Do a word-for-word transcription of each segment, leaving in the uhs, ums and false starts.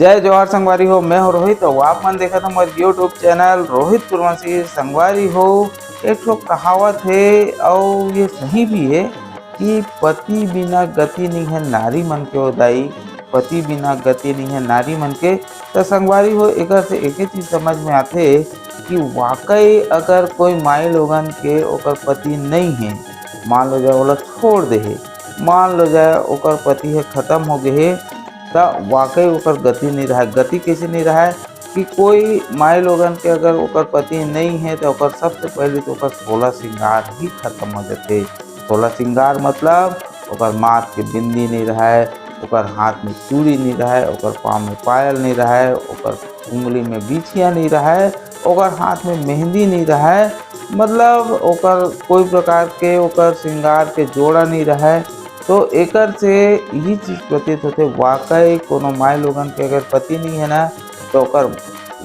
जय जोहार संगवारी हो, मैं हो रोहित अउ आप मन देखत हो हमर YouTube चैनल रोहित कुरमसी। संगवारी हो, एक ठो कहावत हे अउ ये सही भी हे कि पति बिना गति नहीं है नारी मन के ओ दाई, पति बिना गति नहीं है नारी मन के। तो संगवारी हो, एकर से एक ही चीज समझ में आथे कि वाकई अगर कोई माई लोगन के ओकर पति नहीं है, मान लो जाए ओला छोड़ दे हे, मान लो जाए ओकर पति हे खत्म हो गए हे, त वाकई ओकर गति नहीं रहा। गति कैसे नहीं रहा कि कोई माई लोगन के अगर ओकर पति नहीं है तो ओकर सबसे पहले तो ओकर सोलह श्रृंगार ही खत्म हो जाते। सोलह श्रृंगार मतलब ओकर माथ के बिंदी नहीं रहा, ओकर हाथ में चूड़ी नहीं रहा, ओकर पाँव में पायल नहीं रहा, ओकर उंगली में बिछिया नहीं रहा, ओकर हाथ में मेहंदी नहीं रहा, मतलब ओकर कोई प्रकार के ओकर श्रृंगार के जोड़ा नहीं रहा। तो एकर से यही चीज प्रतीत होथे, वाकई कोनो माई लोगन के अगर पति नहीं है ना, तो ओकर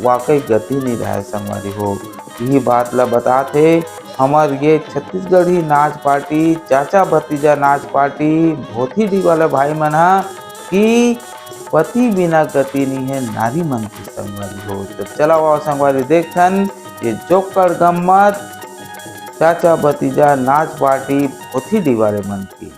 वाकई गति नहीं रहे संगवारी हो। यही बात ला बतात हे हमर ये छत्तीसगढ़ी नाच पार्टी, चाचा भतीजा नाच पार्टी, भोथी डी वाले भाई मन हा कि पति बिना गति नहीं है नारी मन की संगवारी हो। तो चला आओ संगवारी देखथन ये जोक्कड़ गम्मत चाचा भतीजा नाच पार्टी भोथी डी वाले मन की।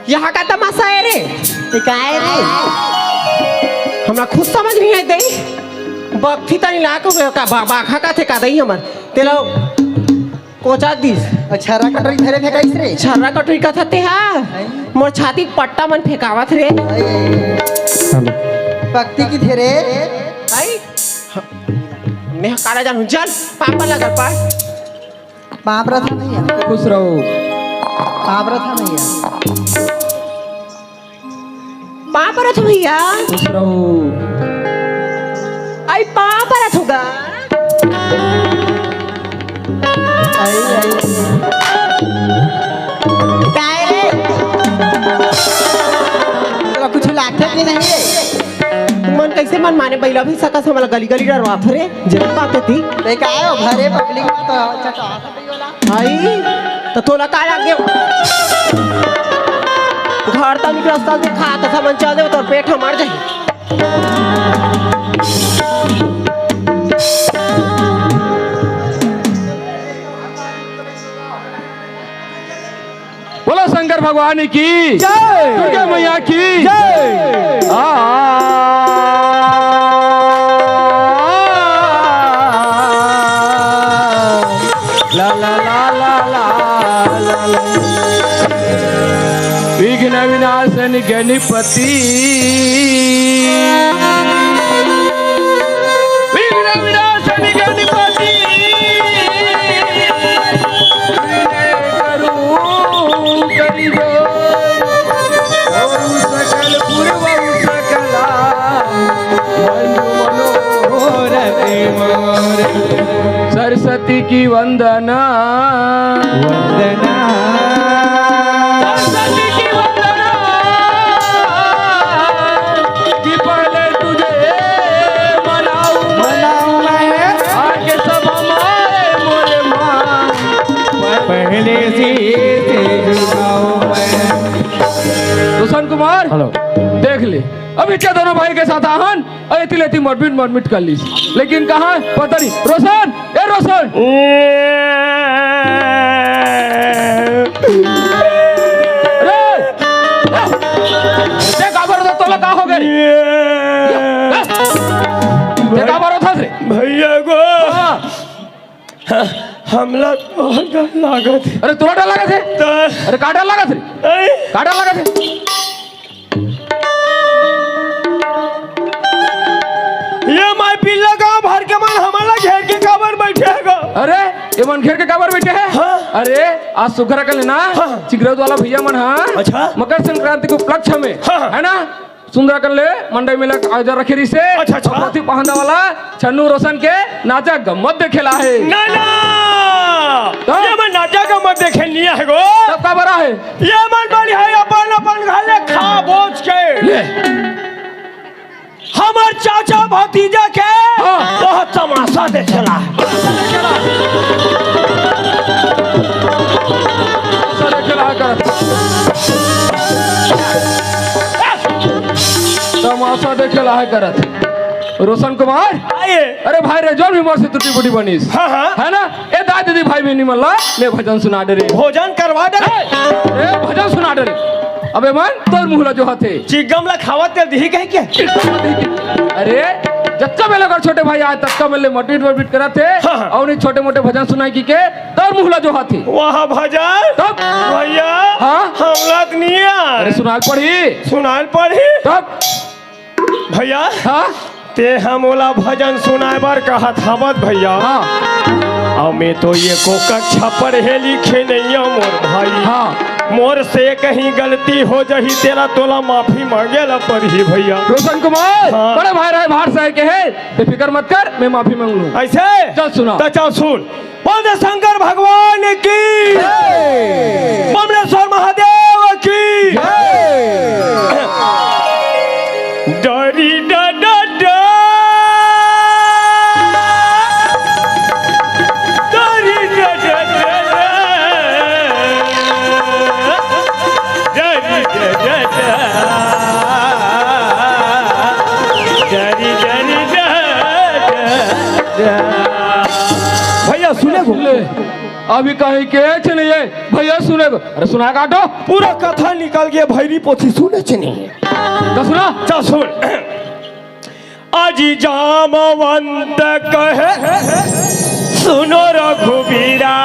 यहाँ का तमाशा है रे? ये का है रे? हमरा खुद समझ नहीं आए दे। बकथी तनी ला के का बा-, बाखा का थे का दई हमर। तेला कोचा दिस। छर्रा कटोरी धरे फेंकाइस रे। छर्रा कटोरी का था ते हा? हैं? मोर छाती के पट्टा मन फेंकावत रे। हैं? भक्ति की थे रे। आई? मैं काला जानू, चल, पापा लगा पा। पाँव परत हँव भैया। खुश रहो। पाँव परत हँव भैया। पाँव परत हँव भैया। खुश रहो। आई पाँव परत हँव गा। आई, आई। काय रे? तोला कुछ लागथे कि नहीं रे? तुमन कैसे मन माने बइला भी सकस हमला गली गली डरवात हो रे? जरूर बात होती। ते काय हो घरे पब्लिक में तो चटवा भाई, त तोला का लाग गे? घर तक निकल, रास्ता से खा, त समझ चल दे, तोर पेट ह मर जाही। भगवान की जय। दुर्गा मैया की जय। आ, ला, ला, ला। विघ्न विनाशन गणपति, विघ्न विनाशन गणपति, विनय करूं करि जोर, होऊ सकल पूर्वऊ सकला, मंजू मनोरथ मोर। सरस्वती की वंदना। वंदना। सरस्वती की वंदना। कि पहले तुझे मनाऊं मैं। मनाऊं मैं। आके सब हमारे मोरे माँ। पहले से झुकाऊं मैं। रोशन कुमार, हेलो। देख ले, अभी क्या दोनों भाई के साथ आहन, अरे एती ले एती मरमिट मरमिट कर लीस, लेकिन कहाँ पता नहीं। रोशन, ए रोशन, रे, ते काबर रोत हस? तोला का हो गे रे? ते काबर रोत हस रे? भैया गो, हाँ। हमला तो डर लागत हे। अरे तोला डर लागत हे? त अरे का डर लागत हे? नहीं। का डर लागत हे? ये माय पिल्ला, गांव भर के मन हमन ला घेर के काबर बइठे हे गा? अरे, ये मन घेर के काबर बइठे हे? हाँ। अरे, आज सुघर अकन ले ना, हाँ। चिगरौद वाला भैया मन हा, अच्छा। मकर संक्रांति के उपलक्ष्य में, हाँ। है ना, सुंदर अकन ले मंडई मेला के आयोजन रखे रहिसे। अच्छा, अच्छा। अउ पौंती पहांदा वाला छन्नू रोशन के नाचा गम्मत देखे ला हे। ना, ना। तो? ये मन नाचा गम्मत देखे नइ आए हे गो। तब काबर आहे? ये मन बइठे हे अपन, अपन घर ले खा बोझ के। ले। हमर चाचा भतीजा के हाँ। बहुत तमाशा देखे ला हे। तमाशा देखे ला हे करत। तमाशा देखे ला हे करत। रोशन कुमार, आइए। अरे भाई रे, जो भी मोर से टूटी फूटी बनिस, हाँ, हाँ। है ना? ए दाई दीदी भाई बहिनी मन ला, ले भजन सुना डरे। भोजन करवा डरे। ए, ए, भजन सुना डरे। अबे मन, तोर मुंह ला जोहत हे। चिग्गम ला खावत तेल दिही कहे के? अरे, जतका बेला कर छोटे भाई आए, ततका बेले मरमिट मरमिट करत हे। हाँ, हाँ। अउ नहीं छोटे मोटे भजन सुनाई कहिके, तोर मुंह ला जोहत हे। वाह भजन। तब? भैया, हाँ? हमला त नइ आए। अरे सुनाल पड़ही। सुनाल पड़ही। तब? भैया, हाँ? ते ह मोला भजन सुनाए बर कहत हवस भैया। हाँ। अउ मैं तो एको कक्षा पढ़े लिखे नइ हंव मोर भाई। हाँ। मोर से कहीं गलती हो जाही तेला तोला माफी मांगे ला पड़ही भैया। रोशन कुमार, हाँ। बड़े भाई रहे भार सहे के हे, ते फिकर मत कर, मैं माफी मांग लूं। अइसे? चल सुना। त चल सुन। बोल दे शंकर भगवान की, जय। बमलेश्वर महादेव की, जय। डरी डा डा डा। डरी डा डा डा डा। डरी डा डा डा। डरी डरी डा डा डा। भैया सुने गो। ले, अभी कहीं केहेच नइ हे, भैया सुने गो। अरे सुना काटो। पूरा कथा निकल गे, भैरी पोथी सुनेच नइ हे। त सुना। चल सुन। अजी जामवंत कहे सुनो रघुबीरा।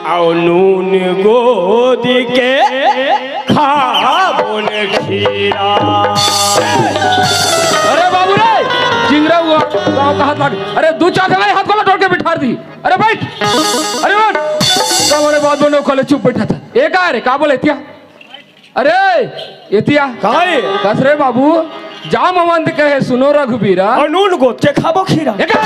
अउ नून गोदी के खाबो न खीरा। अरे बाबू रे, चिंगरा हुआ, गाँव का हाथ लाग। अरे दू चार झन हाथ को लटोर के बिठा दी। अरे बैठ, अरे बैठ। तब अरे बात बने खोले चुप बैठा था। ए का रे, का बोले एतिया? अरे, एतिया। काहे? कस रे बाबू, जामवंत कहे सुनो रघुबीरा। अउ नून गोद के खाबो खीरा। एका,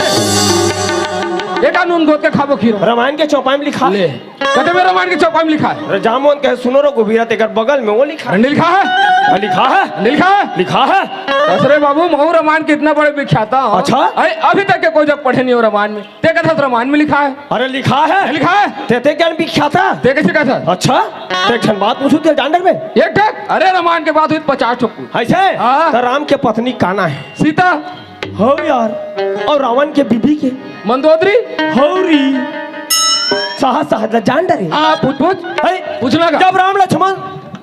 एका नून गोद के खाबो खीरा। रामायण के चौपाई में लिखा। ले, कते में रामायण के चौपाई में लिखा हे? अरे जामवंत कहे सुनो रघुबीरा, तेकर बगल में वो लिखा हे। नइ लिखा हे? हाँ, लिखा हे। नइ लिखा हे? लिखा हे। कस रे बाबू, महूँ रामायण के इतना बड़े विख्याता हंव। अच्छा? अरे, अभी तक के कोई जग पढ़े नइ हंव रामायण में। ते कथस रामायण में लिखा हे? अरे लिखा हे। नइ लिखा हे? ते, ते ज्ञान विख्याता। ते कइसे कथस? अच्छा, ते एक ठन बात पूछूं, ते जान डरबे? एक ठक? अरे रामायण के बात होही त पचास ठक। अइसे? हाँ। त राम के पत्नी का नाम हे? सीता। हो यार, अउ रावण के बीबी के? मंदोदरी। हो री, सहज सहज ला जान डरे। हाँ, पूछ, पूछ। है? पूछना का? जब राम लक्ष्मण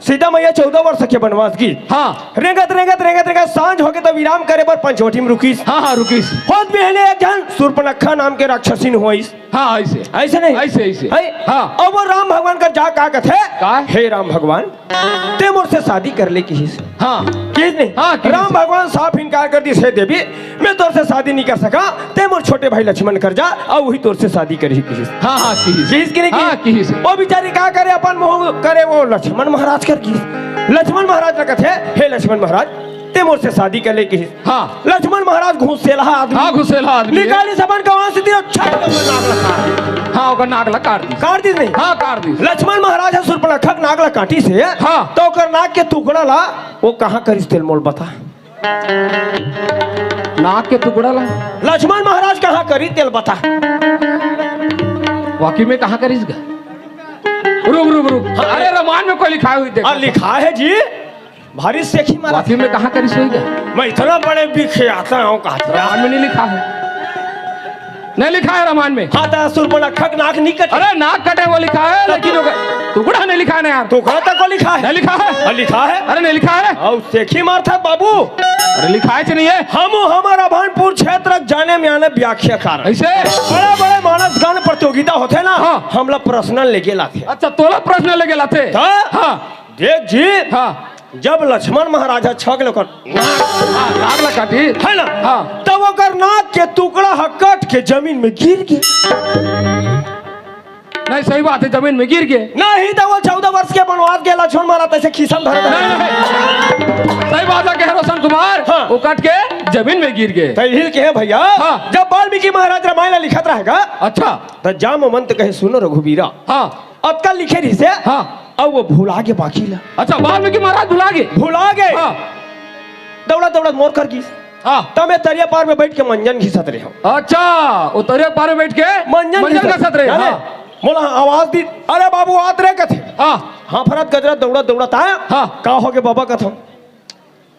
सीता मैया चौदह वर्ष के बनवास गिस। हाँ। रेंगत, रेंगत, रेंगत, रेंगत सांझ होगे त विराम करे बर पंचवटी में रुकिस। हाँ, हाँ, रुकिस। होत बिहने एक झन सूर्पनखा नाम के राक्षसिन होइस। हाँ, ऐसे। ऐसे नहीं? ऐसे, ऐसे। है? हाँ। अब वो राम भगवान कर जा का कथे? का? हे राम भगवान, तें मोर से शादी कर ले किहिस। हाँ। किहिस नहीं? हाँ, किहिस। राम भगवान साफ इनकार कर दिस, हे देवी, मैं तोर से शादी नहीं कर सका, तें मोर छोटे भाई लक्ष्मण कर जा, अउ वही तोर से शादी करही किहिस। हाँ, हाँ, किहिस। किहिस कि नहीं हाँ, किहिस? किहिस। वो बिचारी का करे, अपन मोह करे वो लक्ष्मण महाराज कर किहिस। लक्ष्मण महाराज ला कथे, हे लक्ष्मण महाराज, तें मोर से शादी कर ले किहिस। हाँ। लक्ष्मण महाराज घुसेलहा आदमी। हाँ, घुसेलहा आदमी। निकालिस अपन कमान से तीर, छट के ओकर नाक ला काट। हाँ, ओकर नाक ला काट दिस। काट दिस नहीं? हाँ, काट दिस। लक्ष्मण महाराज ह सूर्पनखा के नाक ला काटिस हे। हाँ। त ओकर नाक के टुकड़ा ला वो कहाँ करिस तेला मोला बता। नाक के टुकड़ा ला? लक्ष्मण महाराज कहाँ करिस तेला बता। वाकई में कहाँ करिस गा? रुक, रुक, रुक। हाँ। अरे, रामायण में कोई लिखाय होही देख। हाँ, लिखाय हे जी। भारी सेखी मारत हे। वाकई में कहाँ करिस होही गा? मैं इतना बड़े विख्याता हूँ, कहा था। रामायण में नहीं लिखा है। नहीं लिखा है रामायण में। हाँ, त सूर्पनखा के नाक नहीं कटे। अरे, नाक कटे वो लिखा है, लेकिन ओकर टुकड़ा नहीं लिखा है ना यार। टुकड़ा तक को लिखा है। नहीं लिखा है। हाँ, लिखा है। अरे, नहीं लिखा है। अउ सेखी मारत हे बाबू। अरे, लिखाय च नहीं है। हम हमर अभनपुर क्षेत्र के जाने माने व्याख्याकार। ऐसे? बड़े बड़े मानस गान प्रतियोगिता होथे ना, हाँ। हमला प्रश्न लेके लाथे। अच्छा, तोला प्रश्न लेके लाथे? हाँ। हाँ। देख जी, हाँ। जब लक्ष्मण महाराज ह छक ले ओकर नाक, हाँ, नाक ला काटिस। है ना? हाँ। तब ओकर नाक के टुकड़ा ह कट के जमीन में गिर गे। नहीं, सही बात है, जमीन में गिर गे। नहीं, त वो चौदह वर्ष के बनवास गे लक्ष्मण महाराज तैसे खीसा म धरे। नहीं, नहीं। सही बात है, कहे रोशन कुमार, हाँ। वो कट के जमीन में गिर गे। त यही कहे भैया, हाँ। जब वाल्मीकि महाराज रामायण ला लिखत रहेगा, अच्छा। त जामवंत कहे, "सुनो रघुबीरा।" हाँ। अतका लिखे रहिसे, हाँ। अब वो भुला गे बाकी ला। अच्छा, वाल्मीकि महाराज भुला गे? भुला गे। हाँ। दौड़त दौड़त मोर कर गिस। हाँ। त मैं तरिया पार में बैठ के मंजन घिसत रहे हूँ। अच्छा, वो तरिया पार में बैठ के मंजन मंजन घिसत घिसत रहे, जाने? हाँ। मोला आवाज दिस, "अरे बाबू, आत रे," कथे। हाँ। हाँ, फरत गजरत दौड़त दौड़त आया। हाँ। "का होगे बाबा?" कथों।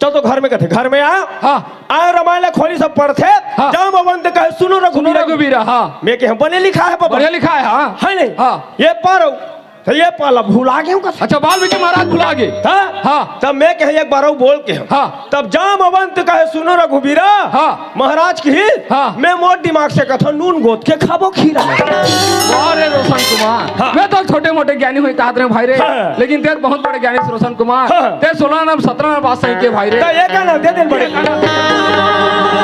"चल तो घर में," कथे। घर में आया। हाँ। आया, रामायण ला खोलिस, सब पढ़थे। हाँ। जामवंत कहे, "सुनो सुनो रघुबीरा।" रघुबीरा, हाँ। मैं कहे, "बने लिखा है बाबा।" बढ़िया लिखा है, हाँ। है नहीं? हाँ। ये पारो, त ये पाला भुला गेंव कथे। अच्छा, वाल्मीकि महाराज भुला गे। हाँ? हाँ। तब मैं कहे, "एक बार अउ बोल के।" हाँ। तब जामवंत कहे, "सुनो रघुबीरा।" हाँ। महाराज कहिस, हाँ। "मैं मोर दिमाग से कथों, नून गोद के खाबो खीरा।" वाह रे रोशन कुमार। हाँ। मैं तो छोटे मोटे ज्ञानी होही कहत रहेंव भाई रे। हाँ। लेकिन तें बहुत बड़े ज्ञानी हस रोशन कुमार। हाँ। तें सोलह आना, सत्रह आना बात सही कहे भाई रे। त एक आना दे दे बड़े।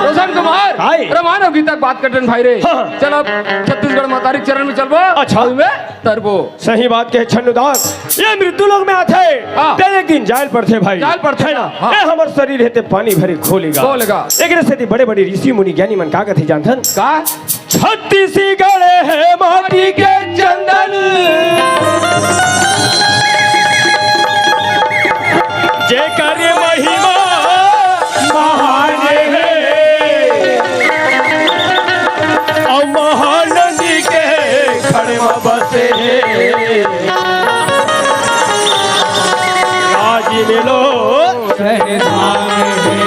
रोशन कुमार, हाय। रामायण अउ गीता के बात करत रहेन भाई रे। हाँ। चल अब छत्तीसगढ़ महतारी के चरण में चलबो। अच्छा। अउ में तरबो। सही बात कहे छन्नूदास, ये मृत्यु लोक में आथे, हाँ। तेन एक दिन जाय ल पड़थे भाई। जाय ल पड़थे, है ना? हाँ। ए हमर शरीर हे ते पानी भरे घोलेगा। घोलेगा। एकरे सेती बड़े-बड़े ऋषि मुनि ज्ञानी मन का कथे जानथन? का? छत्तीसगढ़ हे माटी के चंदन, जेकर महिमा महान हे। अउ महानंदी के खड़ म बसे हे। राजिम लोग सहधाम हे।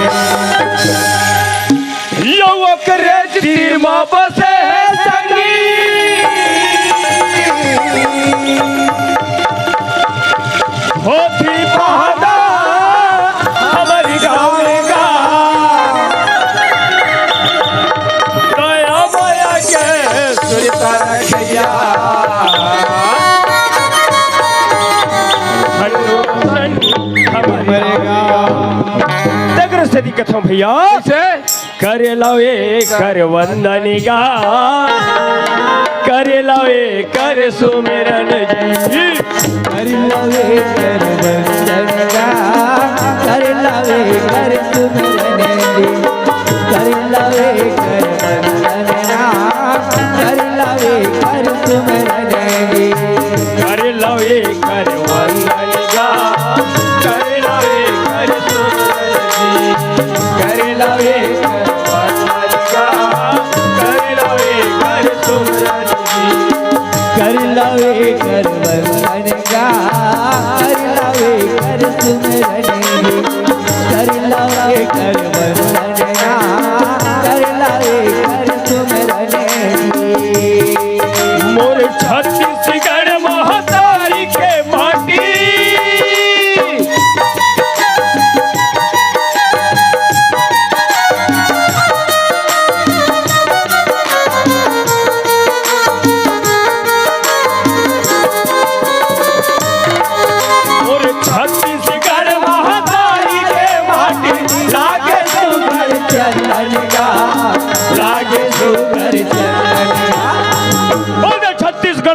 यो ओकरे तीर म बसे हे संगी। होती पहाड़ा हमर गाँव का। दया माया के सुरता रखिया। हनु सन हमर गाँव। तेकरे सेती कथों भैया। कैसे? कर लव एकर वंदन गा, कर लव एकर सुमिरन जी। कर लव एकर वंदन गा, कर लव एकर सुमिरन जी। कर लव एकर वंदन गा, कर लव एकर सुमिरन जी। कर लव एकर वंदन गा, कर लव एकर सुमिरन जी। कर लव एकर वंदन गा, कर लव एकर सुमिरन जी। कर लव एकर वंदन गा, कर लव एकर सुमिरन जी। कर लव एकर वंदन गा, कर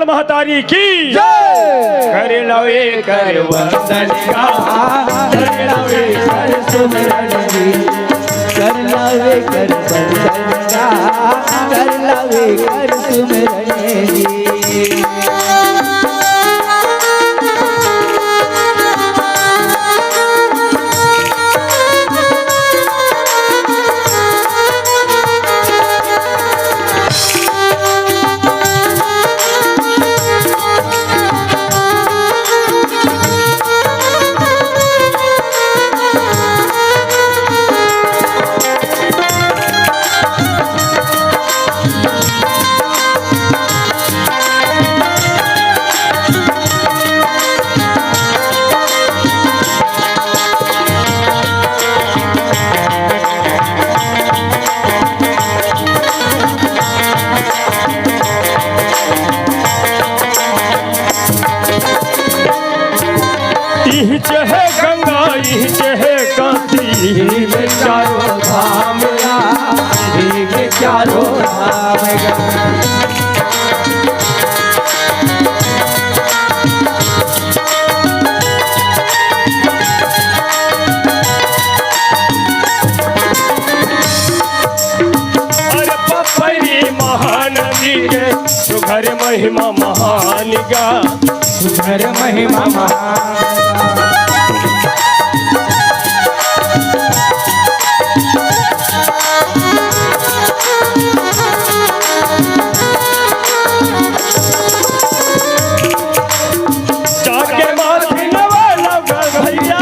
महतारी की जय। कर लवे कर वंदन गा, कर लवे कर सुमरन जी, कर लवे कर वंदन गा, कर लवे कर सुमरन जी। इही चहे गंगा, इही चहे कांति, इही में चारों धाम ला, इही में चारों धाम ला। अरे पपरी महानदी के सुघर महिमा महान गा, सुघर महिमा महान। जाके माथी नवा लगा भैया।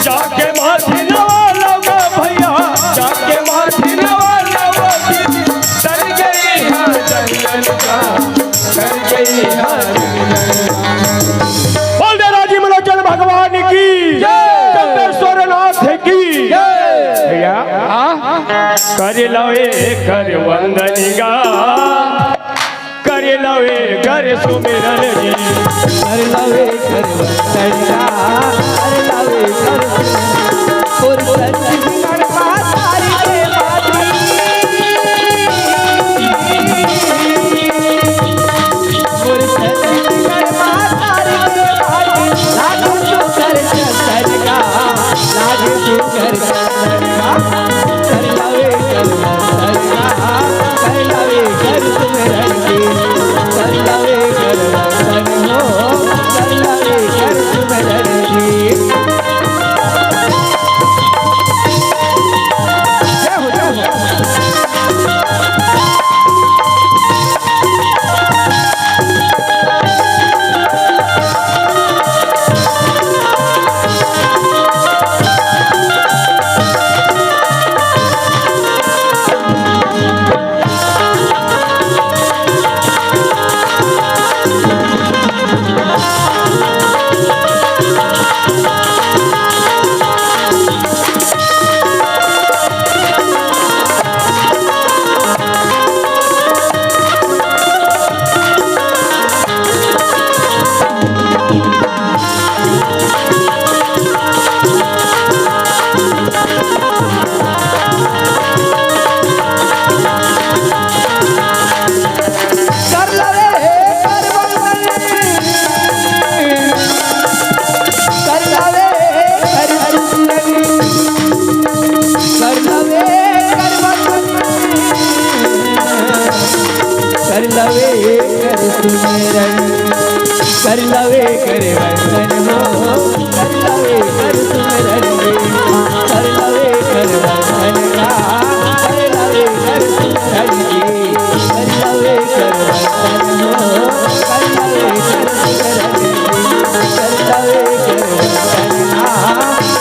जाके माथी नवा लगा भैया, जाके माथी नवा लगा दीदी, चल गई है जंगल का। बोल दे राजीव लोचन भगवान की जय। चंद्रेश्वर नाथ की जय। भैया, हाँ? कर लवे कर वंदन गा, कर लवे कर सुमिरन जी। कर लवे कर वंदन गा, कर लवे कर सुमिरन। और सत कर लवे कर सुमिरन, कर लवे कर वंदन हो, कर लवे कर सुमिरन रे, कर लवे कर वंदन का, कर लवे कर सुमिरन रे, कर लवे कर वंदन हो, कर लवे कर सुमिरन रे, कर लवे कर वंदन का,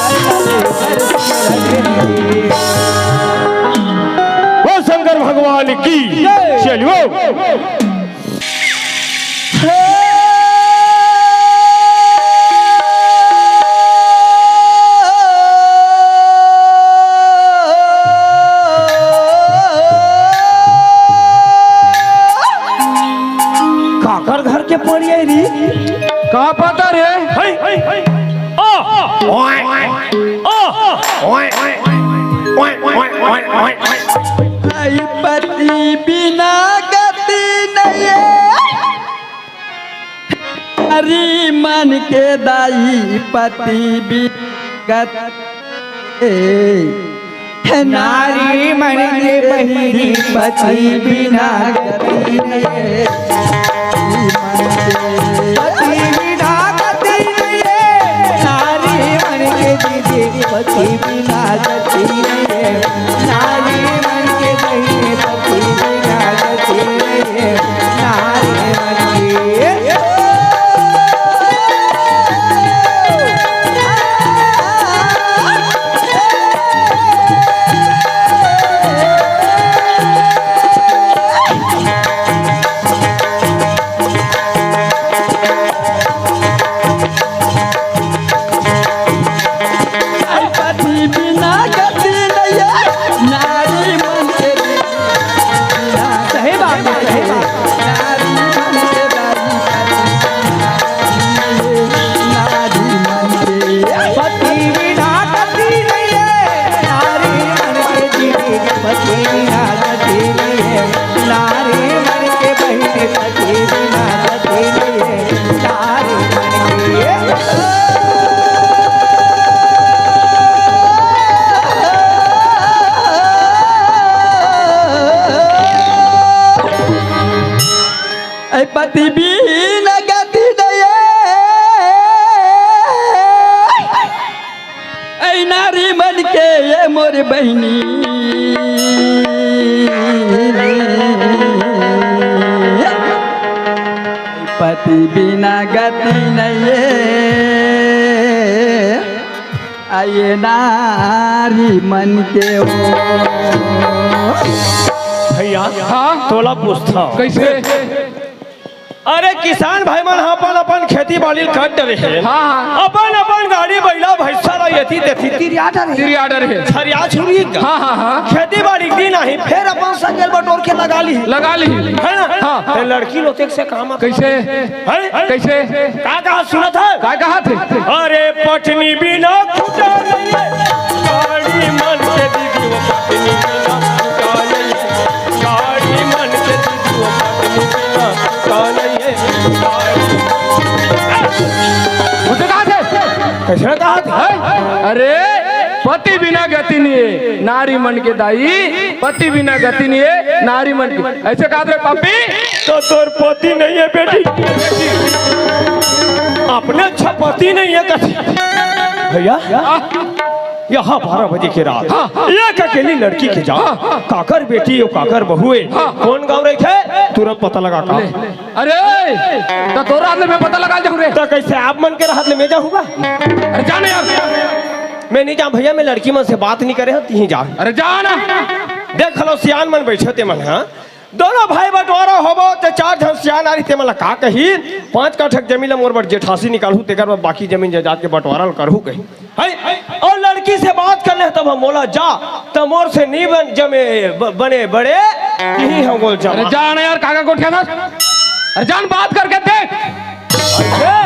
कर लवे कर सुमिरन रे। वो शंकर भगवान की जय। चलिए। ओए, ओए, ओए, ओए। आई पति बिना गति नहीं है। नारी मन के दाई पति बिना गति। नारी मन के बहिनी पति बिना गति नहीं है। पति बिना गति नहीं है। नारी मन के दीदी पति बिना गति नहीं है। नारी मन के बहिनी पति बिना गति नहीं है। नारी मन के पति बिना गति नहीं है, नारी मन के बिना। सही बात है, सही बात। नारी मन के दाई पति बिना गति नहीं है। नारी मन के दीदी पति बिना गति नहीं है। नारी मन के बहिनी पति बिना गति नहीं है। नारी मन के ऐ पति बिना गति नहीं है। ऐ नारी मन के ये मोर बहिनी। पति बिना गति नहीं है। आइए नारी मन के हो। भैया, हाँ? तोला पूछता हूँ। कैसे? अरे किसान भाई मन ह अपन अपन खेती बाड़ी ल कर डरे हे। हाँ, हाँ। अपन अपन गाड़ी बइला भैंसा ल एती तेती तिरिया डरे हे। तिरिया डरे हे। छरिया छुरी का। हाँ, हाँ, हाँ। खेती बाड़ी के दिन आही, फेर अपन संग ल बटोर के लगा ली। लगा ली। है ना? हाँ। ते लड़की लोग से काम कैसे? हैं? कैसे? का कहा सुनत है? का कहा थे? अरे पटनी बिना खुटा नहीं है, गाड़ी मन के दीदी वो पटनी बिना खुटा नहीं है, गाड़ी मन के दीदी वो पटनी बिना खुटा नहीं है, गाड़ी उसे कहा थे? कैसे कहा थे? हैं? अरे पति बिना गति नहीं है, नारी मन के दाई, पति बिना गति नहीं है, नारी मन के। ऐसे कहा रे पापी? तो तोर पति नहीं है बेटी, अपने अच्छा पति नहीं है कथी? भैया, यहाँ बारह बजे के रात हाँ, हाँ। एक अकेली लड़की के जाओ, हाँ, हाँ। काकर बेटी हो, काकर बहू है, हाँ। कौन गाँव रही थे, तुरंत पता लगा का। ले। अरे, तो तोर हाथ ले मैं पता लगा जाऊँ रे। तो कैसे आप मन के हाथ ले मैं जाऊँगा? अरे जाने यार। मैं नहीं जाऊँ भैया, मैं लड़की मन से बात नहीं करे हूँ, तीही जा। अरे जाना। देख लो सियान मन बैठे ते मन, हाँ? दोनों भाई बंटवारा होबो ते चार झन सियान आ रही ते मन ला का कही, पाँच काठक जमीन ला मोर बर जेठासी निकालहू, तेकर बाद बाकी जमीन जायदाद के बंटवारा ल करहू कही। है? और लड़की से बात कर ले तब हम बोला जा, तो मोर से नहीं बन, जमे, ब-, बने बड़े, यही हम बोल जमा। अरे जान यार, काका गोठिया था। अरे जान, बात करके देख। अरे,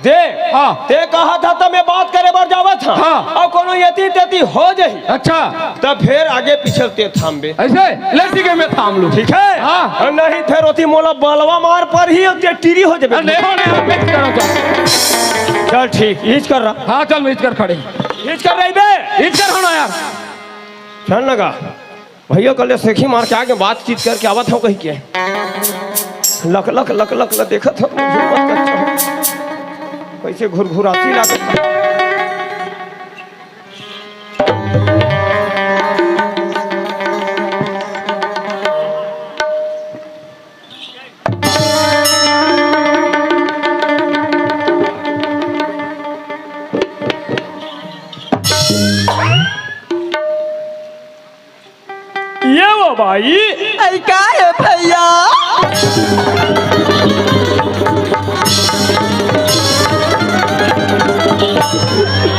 दे। हाँ। ते कहा था तो मैं बात करे बर जावत था। हाँ। और कोनो यति तेती हो जाही। अच्छा। तब फिर आगे पीछे ते थामबे। ऐसे? ले ठीक है, मैं थाम लूँ। ठीक है? हाँ। और नहीं फिर होती मोला बलवा मार पर ही और ते टीरी हो जाबे। अरे नहीं, नहीं, नहीं, मैं करो तो। चल ठीक, इच कर रहा। हाँ, चल मैं इच कर खड़े। इच कर रही बे। इच कर होना यार। चल लगा। भैया कल सेखी मार के आगे बातचीत करके आवत हूँ कही के। लक लक लक लक लक देखत हूँ। कैसे घुरघुराती लागत। ये वो भाई। ऐ का है भैया?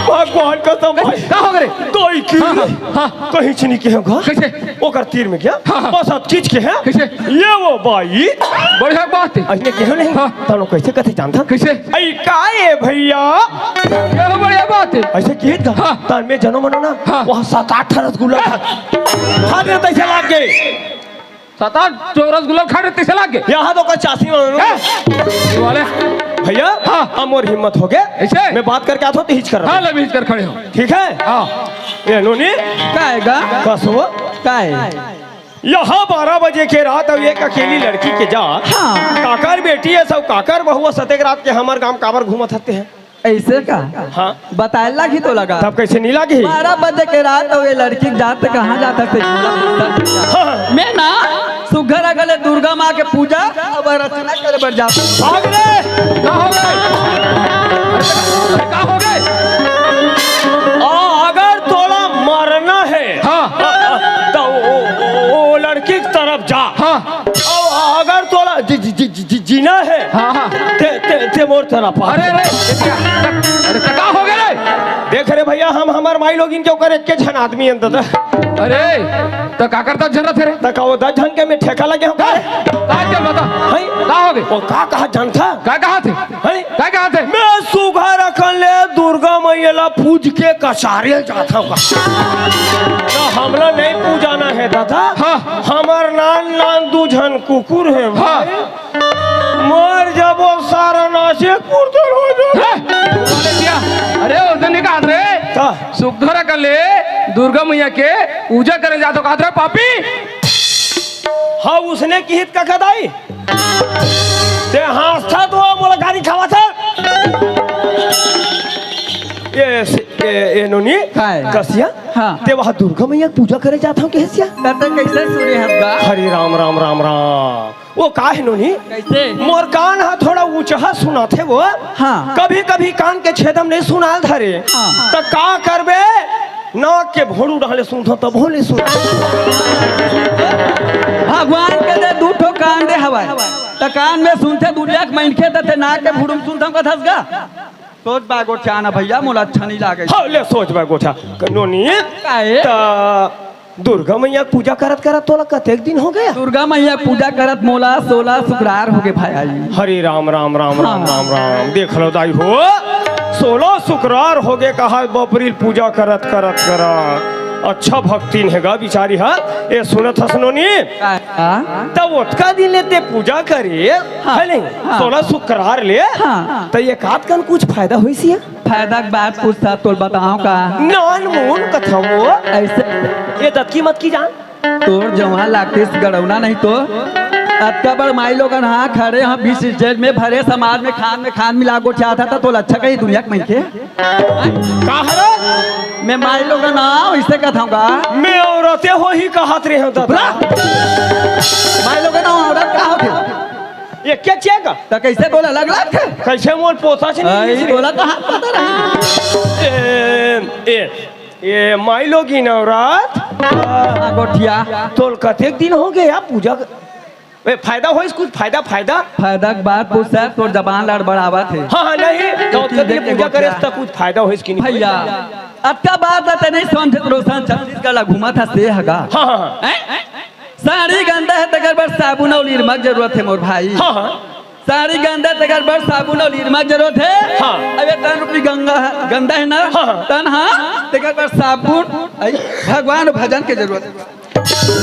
भगवान का तो भाई, का हो गे रे? तो ई की हाँ, हाँ, हाँ। कहीं चीनी के होगा? कैसे? ओकर तीर में क्या? हाँ, हाँ। बस हाथ खींच के है। कैसे? ये वो भाई। बढ़िया बात है। अइसने केहो नहीं। हाँ। तनो कैसे कथे जानता? कैसे? अई का ए भैया? ये तो बढ़िया बात है। अइसे किहित का? हाँ। तन में जनो मनो ना, हाँ। वहाँ सात आठ ठन रसगुल्ला खा, खा दे तइसे लाग गे। सात आठ ठो रसगुल्ला खा रहे, तइसे लाग गे। यहाँ तो का चासी में हैं? ये वाले। भैया, हाँ। अब मोर हिम्मत हो गे। ऐसे? मैं बात करके आथों, तो हिच कर रहा हाँ, हूँ। ले, हिच कर खड़े हो। ठीक है? हाँ। ए नोनी। का हे गा? कसो। का हे? यहाँ बारह बजे के रात अउ एक अकेली लड़की के जा। हाँ। काकर बेटी हे सब, काकर बहू हे, सतेक रात के हमर गांव काबर घूमत हते हैं? अइसे का? हाँ। बताए लागी तो लगा। तब कैसे नहीं लागी? बारह बजे के रात अउ ये लड़की के जात कहाँ जात हते? हाँ। मैं ना सुघर अगले दुर्गा माँ के पूजा अउ रचना करे बर जात हूँ। भाग रे! का हो गे? अरे का हो गे? आ, अगर तोला मरना हे, हाँ। आ, आ, तो ओ, ओ, ओ लड़की की तरफ जा। हाँ। अउ अगर तोला जी, जी, जी, जी, जी, जीना हे, हाँ, हाँ। ते, ते, ते मोर तरफ आ। अरे, अरे, अरे, त का हो गे रे? देख रे भैया, हम हमर माई लोगिन के ओकर एक्के झन आदमी अंदर। अरे, त काकर दस झन रथे रे? त का वो दस झन के में ठेका लगे हो का? का चल बता। हैं? का हो गे? वो का कहा जानता? का कहा थे? हैं? का कहा थे? मैं सुघर अकन ले दुर्गा मैया ला पूज के कचारे जात हूँ का। ना, हमला नहीं पूजाना हे दादा। हाँ। हमर नान नान दू झन कुकुर हे भाई। हाँ। मर जाबो सारा नाचे कुर्तन हो जाबो। हैं? अरे दिया, अरे ओइसने नहीं कहत रे। का? सुघर अकन ले दुर्गा मैया के पूजा करे जात हूँ कहत रे पापी। हाँ, ओइसने किहित का कदाई। ते हाँसथा तो मोला गारी खावत हे। ए, ए, ए नोनी, काय? कसिया, हाँ। ते वहाँ दुर्गा मैया के पूजा करे जात हूँ कहेस या? त ते कैसे सुने हस गा? हरे राम, राम, राम, राम। वो का हे नोनी? कैसे? मोर कान ह थोड़ा ऊंचहा सुनाथे वो। हाँ। कभी-कभी कान के छेदम नहीं सुनाल धरे। हाँ। त का करबे? नाक के भोंड़ू डाले सुनथो तभो नहीं सुन। भगवान के दे दू ठो कान दे हवय। त कान में सुनथे दुनिया के मनखे त ते नाक के भुड़ुम सुनथो कथस गा? सोच बा गोठियाना भैया, मोला अच्छा नहीं लागे। हाँ, ले सोच बा गोठा। नोनी, काहे? त दुर्गा मैया के पूजा करत करत तोला कतेक दिन हो गे? दुर्गा मैया के पूजा करत मोला सोलह सुकरार हो गे भाई। हरे राम, राम, राम, राम, हाँ। राम, राम। देख लो दाई हो, सोलह सुकरार हो गे कहा बपरी ल पूजा करत करत करत। अच्छा भक्तिन हे गा बिचारी हा। ए सुनत हस नोनी? का? त ओतका दिन ले ते पूजा करे, हाँ। हे नहीं? हाँ। सोलह सुकरार ले। हाँ। त एकाध कन कुछ फायदा होइस या? फायदा के बात पूछत हस, तोला बतावं का? नान मुन कथवो। अइसे। ए दतकी मतकी जान। तोर जवान लागतिस गड़ौना नहीं तो। अतका बड़ माई लोगन हा खड़े हा बीच स्टेज में भरे समाज में खान में खान मिला गोठियात हस त तोला अच्छा कही दुनिया के मनखे। का हरे? मैं माई लोगन हा अइसे कथवं का? मैं औरते होही कहत रहे हूँ दादा। माई लोगन हा औरत का होथे? एके चेक। त कइसे तोला अलग लागथे? कइसे मोर पोता से नहीं आई, तोला कहाँ पता रही? ए, ए, ए, माई लोगिन औरत। हाँ, गोठिया। तोला कतेक दिन हो गे या पूजा क-, ए, फायदा होइस कुछ? फायदा, फायदा? फायदा के बात पूछत हस, तोर जबान लड़बड़ावत हे। हाँ, हाँ, नहीं। त ओतका दिन पूजा करेस त कुछ फायदा होइस कि नहीं? भैया, अतका बात ला ते नहीं समझत, रोशन छत्तीसगढ़ ला घूमत हस ते हगा। हाँ, हाँ, हाँ। हैं? साड़ी गंदा हे, तेकर बर साबुन अउ निरमा के जरूरत हे मोर भाई। हाँ, हाँ। साड़ी गंदा हे, तेकर बर साबुन अउ निरमा के जरूरत हे। हाँ। अबे तन रूपी गंगा हे, गंदा हे ना? हाँ, हाँ। तन हा, तेकर बर साबुन, अई, भगवान भजन के जरूरत हे।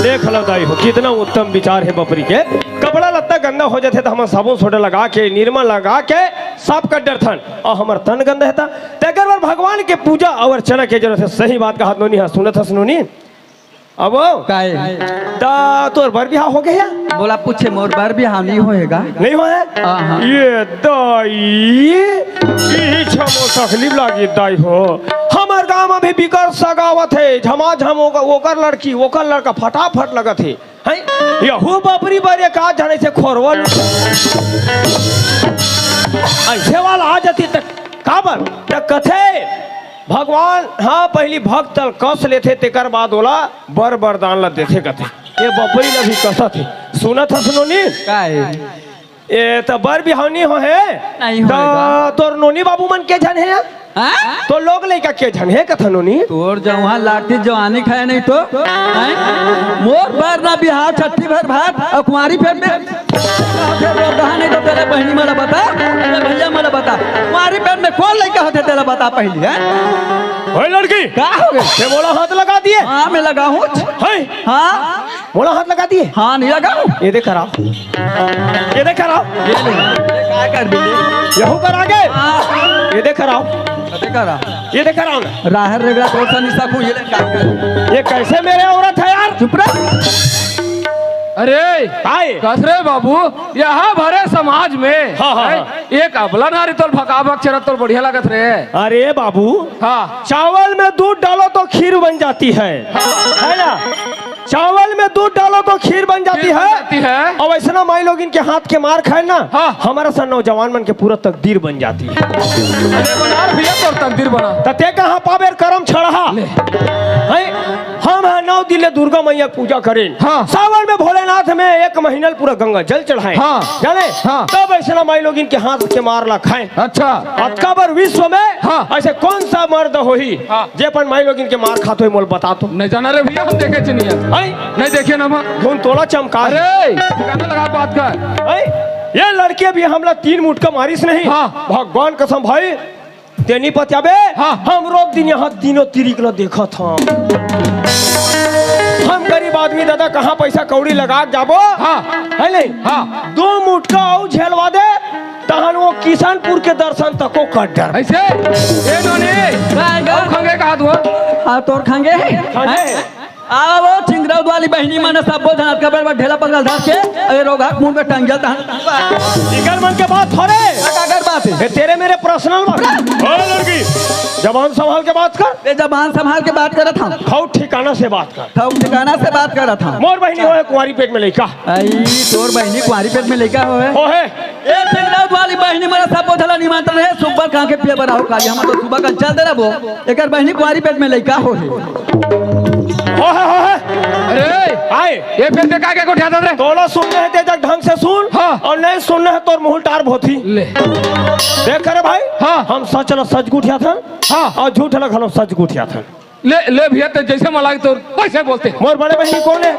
देख लो दाई हो, कितना उत्तम विचार हे बपरी के। कपड़ा लत्ता गंदा हो जाथे त हमन साबुन सोडा लगा के, निरमा लगा के साफ कर डरथन, अउ हमर तन गंदा हे त तेकर बर भगवान के पूजा अउ अर्चना के जरूरत हे। सही बात कहा नोनी हा, सुनत हस नोनी? अब वो? काय? त तोर बर बिहाव हो गे या? मोला पूछे, मोर बर बिहाव नहीं होय गा? नहीं होय? हाँ, हाँ। ये दाई, ई छमो तकलीफ लागी दाई हो। हमर गांव में भी बिकट सगावत हे, झमाझम ओकर, ओकर लड़की, ओकर लड़का फटाफट लगत हे। हैं? यहू बपरी बर एक आध झन अइसे खोरवा लू-, अइसे वाला आ जाती त काबर? त कथे, भगवान, हाँ, पहिली भक्त ल कस लेथे, तेकर बाद ओला बर बरदान ला देथे कथे। ये बपरी ला भी कसत हे। सुनत हस नोनी? काय? ए, त बर बिहाव नी हो हे? नहीं त होएगा। तोर नोनी बाबू मन के झन हे? हाँ? तोर लोग लइका के झन हे कथा नोनी? तोर जवान लाठी जवानी खाए नहीं तो, हैं? मोर बर ना बिहाव छट्ठी भर भात अउ कुंवारी पेट में। फिर रोगहा नहीं तो तेरे बहिनी मला बता, तेरे भैया मला बता। कुंवारी पेट में कोन लइका होथे तेला बता पहिली, हैं? ओए लड़की, का हो गे? ते मोला हाथ लगा दिए? हाँ, मैं लगा हूँ। हैं? हाँ। मोला हाथ लगा दिए? हाँ, नहीं लगा हूँ। ये देख कराओ, ये देख कराओ। ये ले, ये का कर भी ले। यहू कर आगे। हाँ। ये देख कराओ, ये देख कराओ। ये देख कराओ ना। राहर रेगड़ा कौन सा निशा को ये ले का कर। ये कैसे मेरे औरत है यार? चुप रह। अरे, आए। कस रे बाबू, यहाँ भरे समाज में, हाँ, हाँ, हैं? हाँ। एक अबला नारी तोल भका भक चरत तोल बढ़िया लागत रे। अरे बाबू, हाँ। चावल में दूध डालो तो खीर बन जाती है, है ना? चावल में दूध डालो तो खीर बन जाती खीर बन है। जाती है। अब ऐसना माई लोगिन के हाथ के मार खाए ना, हाँ। हमारा सा नौजवान मन के पूरा तकदीर बन जाती है। अरे बना रे भैया, तोर तकदीर बना। त ते कहाँ पाबे करम छड़हा? ले। हैं? हम ह नौ दिन ले दुर्गा मैया के पूजा करेन। हाँ। सावन में भोलेनाथ में एक महीना ले पूरा गंगा जल चढ़ाए। हाँ। जाने? हाँ। तब ऐसना माई लोगिन के हाथ के मार ला खाए। अच्छा। अतका बर विश्व में हाँ। ऐसे कौन सा मर्द होही हाँ। जे अपन माई लोगिन के मार खात होही, मोल बता तो। नहीं जाना रे भैया, हम देखे च नहीं है। हैं? नहीं देखे ना माँ। धुन तोला चमका। अरे, गाना लगा बात कर। हैं? ये लड़के भी हमला तीन मुटका मारिस नहीं। हाँ। भगवान कसम भाई, तेनी पतियाबे, हाँ। हम रोज दिन यहाँ तीनों तिरिक ल देखत हन। हम गरीब आदमी दादा, कहाँ पैसा कौड़ी लगा के जाबो? हाँ। है नहीं? हाँ। दो मुटका अउ झेलवा दे, तहन वो किशनपुर के दर्शन तको कर डर। ऐसे? ए नोनी, का गा? अउ खंगे का हाथ वो? हाँ, तोर खंगे है। खंगे? हैं? आ वो चिंगरौद वाली बहिनी मन सबो झन अतका बड़ बड़ ढेला पकड़ल धर के, अरे रोगहा के मुंह में टंगिया तहन। इकर मन के बात थोड़े। का, का कर बात है? ये तेरे मेरे पर्सनल बात। ओ लड़की, जबान संभाल के बात कर। ए जबान संभाल के बात करत हूँ। खाऊ ठिकाना से बात कर। खाऊ ठिकाना से बात करत हूँ। मोर बहिनी होए कुंवारी पेट में लइका। आई, तोर बहिनी कुंवारी पेट में लइका होए? हो है। ए चिंगरौद वाली बहिनी मन सबो झन ला निमंत्रण है, सुब्बर कहाँ के पिए बर आहो काली, हम तो सुबह कल चल दे रहा वो। एकर बहिनी कुंवारी पेट में लइका होए। हो है, हो है। अरे, आए। ये फिर ते का, का गोठियाथस रे? तोला सुनना है ते जग ढंग से सुन, हाँ। और नहीं सुनना है तोर मुंह टार भोथी। ले। देख रे भाई, हाँ। हम सच ला सच गोठियाथन, हाँ। और झूठ ला घलो सच गोठियाथन। ले, ले भैया, ते जैसे मन लागे तो वैसे बोलते। मोर बड़े बहिनी कोन है?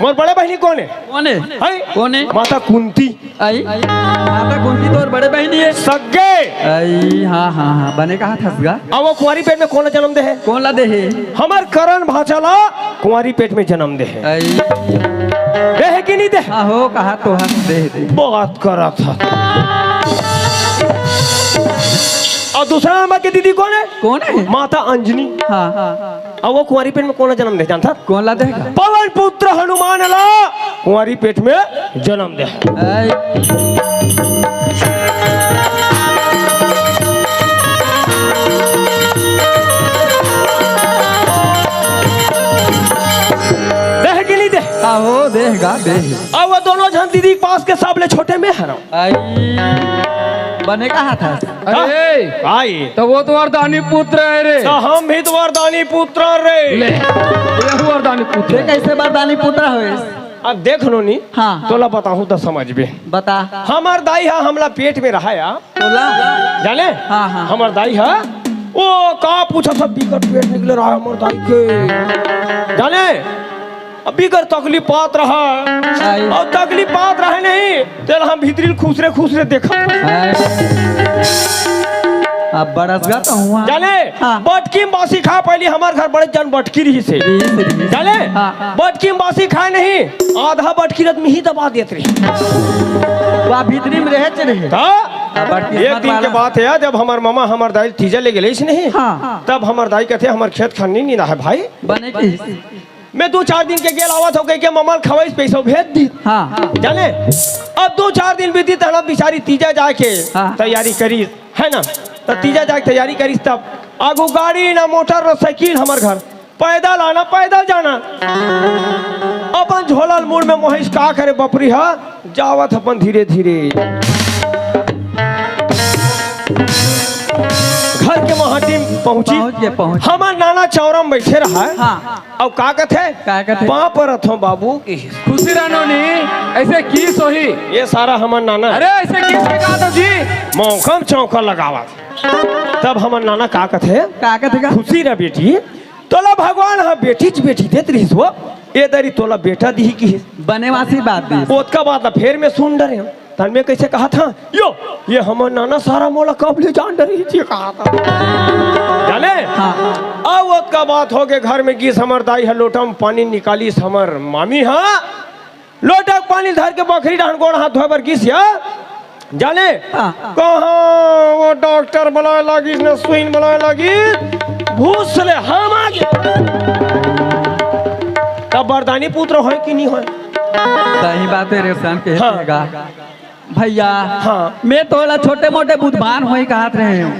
मोर बड़े बहिनी कोन है? कोन है? हैं? कोन है? माता कुंती। आई, माता कुंती तोर बड़े बहिनी है। सग्गे। आई, हाँ, हाँ, हाँ, बने कहाथस गा। अब वो कुंवारी पेट में कोन ला जन्म दे है? कोन ला दे है? हमर करण भांचा ला कुंवारी पेट में जन्म दे है। आई। दे है कि नहीं दे? हाँ हो, कहा तो हस, दे है, दे। बात करा था। और दूसरा नंबर के दीदी कोन है? कोन है? माता अंजनी। हाँ, हाँ, हाँ। अब वो कुंवारी पेट में कोन ला जन्म दे, जानथस? कोन ला देगा? पवन पुत्र हनुमान ला कुंवारी पेट में जन्म दे। ऐ। दे है कि नहीं दे? आहो, देगा, दे। अब वो दोनों झन दीदी के पास के सबले छोटे मैं हरव। आई, बने कहाथस? अरे, आई। तो वो तो वरदानी पुत्र है रे। तो हम भी तो वरदानी पुत्र रे। ले, ये वरदानी पुत्र ये है। कैसे वरदानी पुत्र होइस? अब देख नोनी, हाँ। तोला बताहूँ तो समझबे। बता। हमर दाई हा हमला पेट में रहाया। तोला? जाने? हाँ, हाँ। हमर दाई हा, ओ का पूछा सब बिकट पेट निकले रहा हमर दाई के। जाने? अभी कर तकलीफ पात रहा। आई। और तकलीफ पात रहे नहीं, तेल हम भीतरी खुसरे खुसरे देखा। आई। अब बरस गा तो हुआ। जाने, हाँ। बटकी में बासी खा पहली हमार घर बड़े जन बटकी रही से। रही से, रही से। जाने, हाँ, हाँ। बटकी में बासी खाए नहीं, आधा बटकी रत में ही दबा देत रही। वा भीतरी में रहे च रहे। हाँ? अब बटकी एक दिन के बात है, जब हमार मामा हमार दाई तीजा ले गेले नहीं, हाँ। तब हमार दाई कहते हमार खेत खन्नी नहीं रहा है भाई। बने की मैं दू चार दिन के गेल आवत हो कहिके ममा ल खवाइस पैसा भेज दी। हाँ। जाने? अब दू चार दिन बीती तहन बिचारी तीजा जाके हाँ। तैयारी करी, है ना? त तीजा जाके तैयारी करी तब आगू गाड़ी ना मोटर ना साइकिल हमर घर, पैदल आना पैदल जाना। अपन झोला ल मुड़ में मोहिस का करे बपरी हा जावत अपन धीरे धीरे। घर के महाटिम पहुंची। पहुंच गे, पहुंच गे। हमर नाना चौरा म बइठे रहय। हाँ। अउ का कथे? का कथे? पाँव परत हंव बाबू की। खुशी रह नोनी, अइसे किस होही। ये सारा हमर नाना। अरे, अइसे किस के कहा था जी? मौका म चौका लगावत। तब हमर नाना का कथे? का कथे का? खुशी रह बेटी, तोला भगवान ह बेटीच बेटी देत रहिस हो। ए दरी तोला बेटा दिही किहिस। बने वासी बात दिही। ओतका बात ला फेर मैं सुन डरेंव। तब मैं कइसे कहा था, यो, ये हमर नाना सारा मोला कब ले जान डरही जी कहा था। जाने? हाँ। अब ओतका बात होगे, घर में गिस हमर दाई ह लोटा म पानी निकालिस, हमर मामी ह लोटा के पानी धर के बखरी डहन गोड़ हाथ धोए बर गिस या। जाने? हाँ। कहाँ वो डॉक्टर बलाए लागिस न सुईन बलाए लागिस, भूस ले हम आ गे। तब बरदानी पुत्र होय कि नहीं होय? सही बात हे रे श्याम के हाँ। भैया, हाँ। मैं तोला छोटे मोटे बुधबान होही कहत रहेंव,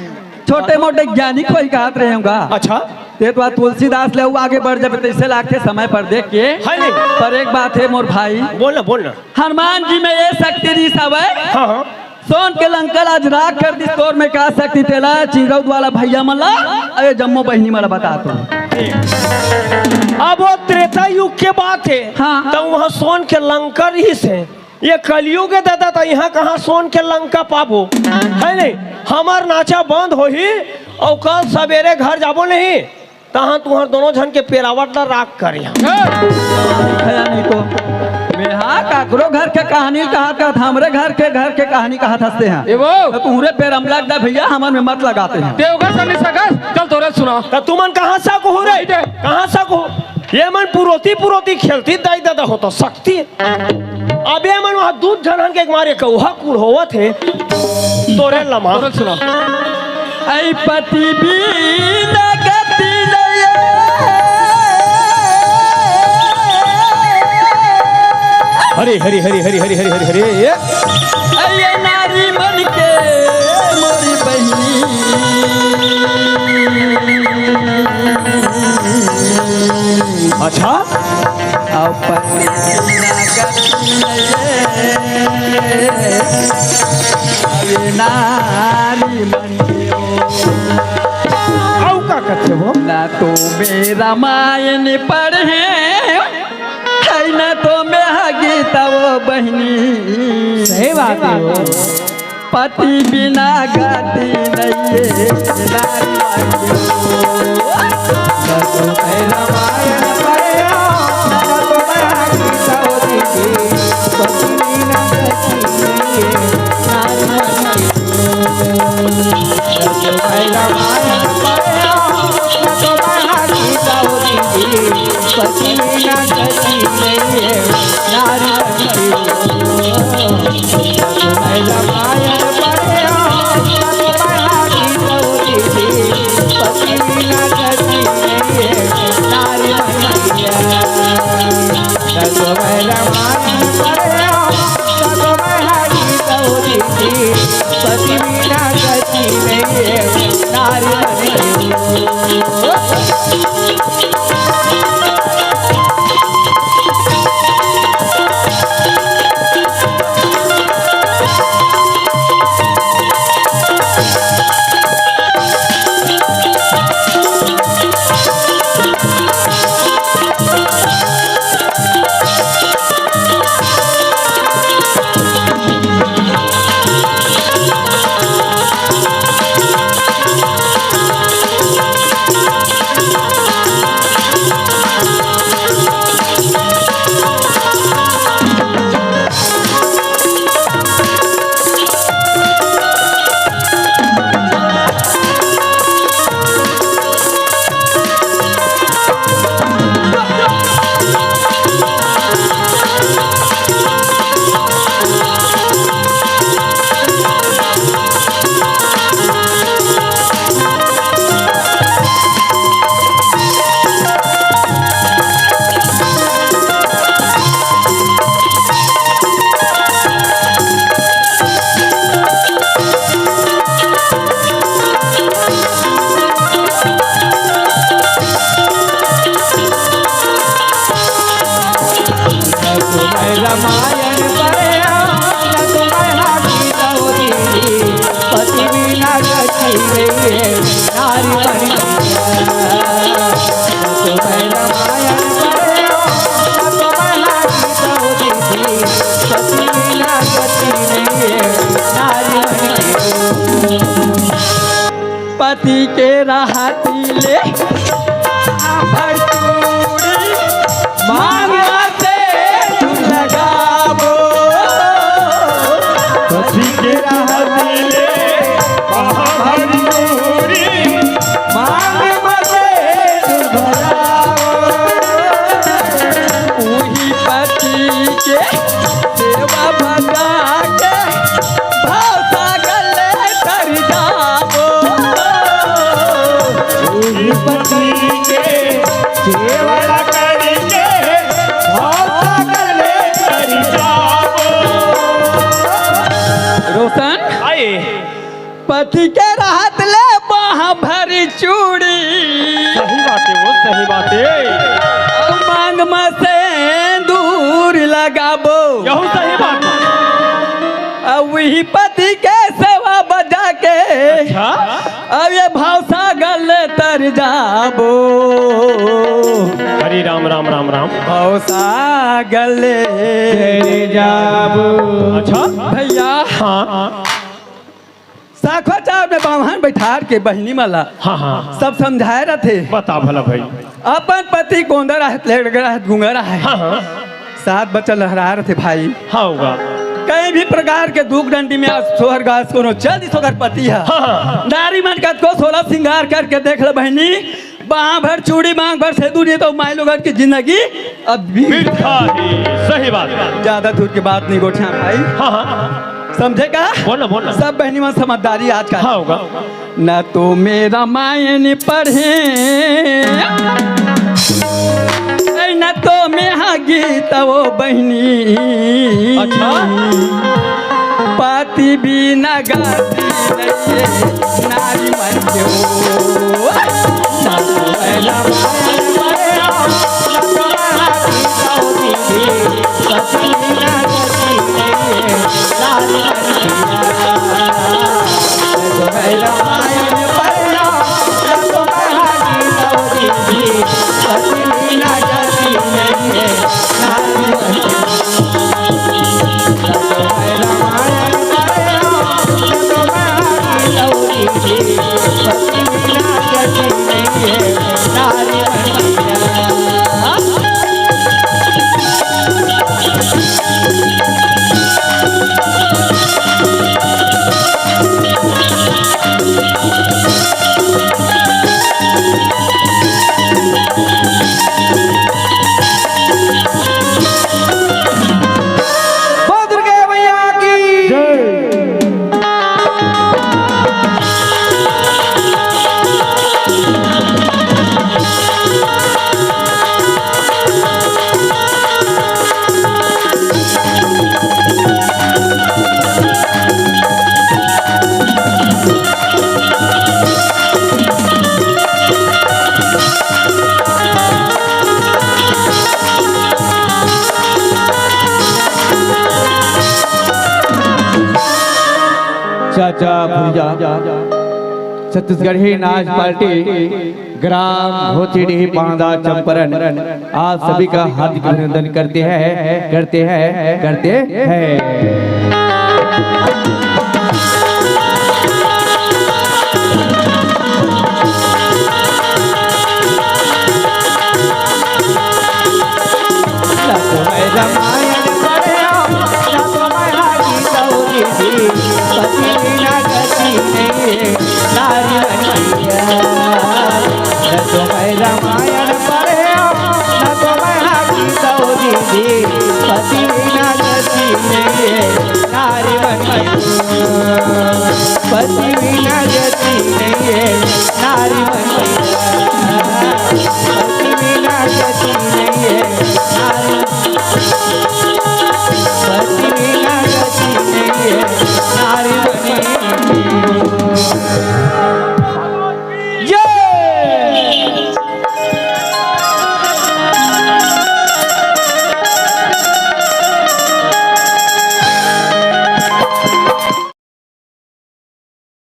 छोटे मोटे ज्ञानी होही कहत रहेंव गा। अच्छा। ते तो तुलसीदास ले अउ आगे बढ़ जाबे, तइसे लागथे समय पर देख के। है नहीं। पर एक बात हे मोर भाई। बोल ना, बोल ना। हनुमान जी में ये शक्ति रहिस हवय। हाँ, हाँ। सोन के लंका ल आज राख कर दिस, तोर में का शक्ति तेला, चिरौद वाला भैया मन ला, अरे जम्मो बहिनी मन ला बता तो। अब वो त्रेता युग के बात हे, हाँ। तब वहाँ सोन के लंका रहिस हे। ये कलयुग हे दादा, त इहाँ कहाँ सोन के लंका पाबो, है नहीं? हमर नाचा बंद होही, अउ कल सबेरे घर जाबो नहीं, तहाँ तुहर दोनों झन के पेरावट ला राख करिहा। ए! खया नहीं तो। मैं हाँ, काकरो घर के कहानी कहत, कहत, हमरे घर के, घर के कहानी कहत हंसते हैं। ए वो। तो तुहरे पेरम लग जा भैया, हमन में मत लगाते हैं। ते ओकर से नहीं सकस, चल तोरे सुना। त तुमन कहाँ से कहू रे? इधर। कहाँ से कहू? ये मन पुरोती, पुरोती खेलती दाई दादा होता सकती। अबे मन वहाँ दूध झनहन के मारे कौहा कुल होवत हे। तोरे लमा। तोरे सुना। ऐ पति बिना गति नहीं। हरे, हरे, हरे। ऐ नारी मन के मोरी बहिनी। अच्छा। अपन नारी मन के ओ। अउ का कथे वो? ना तो मैं रामायण पढ़े, है ना तो मैं हा गीता वो बहिनी। सही बात हे वो। पति बिना गति नहीं है, नारी मन के ओ। रामायण पढ़े हो, न तो मैं हाथ तो दीदी, सती ना गति नहीं है, नारी मन की। पति के रहती ले भर चूड़ी, मांग से दूर लगावो। पति के रहती ले बाहर दूरी, मांग मते दुबराओ। उही पति के सेवा भजा के भाव सागर ले तर जाबो। उही पति के सेवा करके भाव सागर ले तर जाबो। रोशन, आए। पति के रहत ले बाह भरी चूड़ी। सही बात है वो, सही बात है। मांग में से दूर लगाबो। यहू सही बात है। अब वही पति के सेवा बजा के। अच्छा। अब ये भाव सागर ले तर जाबो। हरे राम, राम, राम, राम। भाव सागर ले तर जाबो। अच्छा। भैया। हाँ। साखोचार में बाम्हन बैठार के बहिनी मला हाँ, हाँ। सब समझाए रथे। बता भला भाई। अपन पति गोंदा रहत, लेड़गा रहत, गूंगा रहत। हाँ, हाँ। सात बच्चा लहरा रथे भाई। हाँ होगा। कहीं भी प्रकार के दुख डंडी में आज सोहर गास कोनो चल दिस ओकर पति है। हाँ, हाँ। नारी मन कतको सोलह श्रृंगार करके देख ले बहिनी, बाह भर चूड़ी, मांग भर सेंदूर, ये तो माई लोगन की जिंदगी अब भी बिरथा ही। सही बात है। ज्यादा दूर की बात नहीं गोठिया भाई। हाँ, हाँ। समझे का? बोल ना, बोल ना। सब बहिनी मन समझदारी आज का। हाँ होगा। न तो में रामायण पढ़े, ऐ न तो में हा गीत वो बहिनी। अच्छा। पति बिना गति नहीं है नारी मन के हो। बोल दुर्गा मैया की जय। चाचा भैया, छत्तीसगढ़ी नाच पार्टी ग्राम होतीडीह बांदा चंपारण, आप सभी का हार्दिक अभिनंदन करते हैं, करते हैं, करते हैं। रामायण पढ़े हो, ना तो मैं हारी दौरी दी, पति बिना गति नहीं है, नारी बन गया। ना तो मैं रामायण पढ़े हो, ना तो मैं हारी दौरी दी, पति बिना गति नहीं है, नारी बन गया। पति बिना गति नहीं है, नारी बन गया।